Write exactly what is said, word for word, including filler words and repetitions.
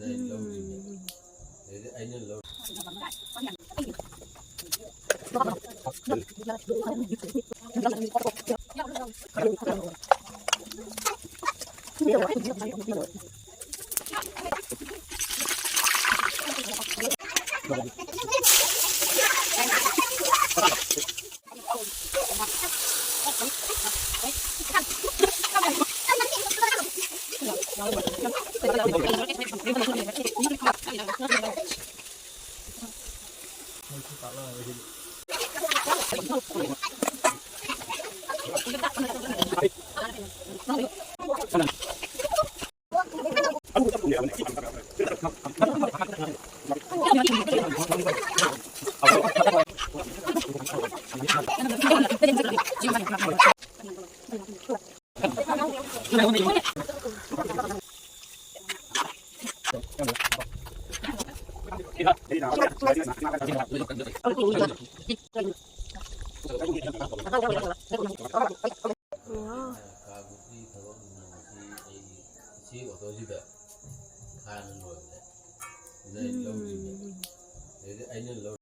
ꯑꯩꯅ ꯂꯧꯔꯤꯅꯦ꯫ ꯑꯗꯩꯗꯤ ꯑꯩꯅ ꯂꯧ- ꯀꯥꯡꯄꯣꯛꯄꯤ ꯊꯕꯛ ꯅꯨꯡꯁꯤ ꯑꯩꯒꯤ ꯏꯆꯦ ꯑꯣꯇꯣꯁꯤꯗ ꯍꯥꯟꯅ ꯂꯣꯏꯔꯦ꯫ ꯑꯗꯨꯗ ꯑꯩ ꯂꯧꯗꯣꯏꯅꯦ꯫ ꯑꯗꯩꯗꯤ ꯑꯩꯅ ꯂꯧ-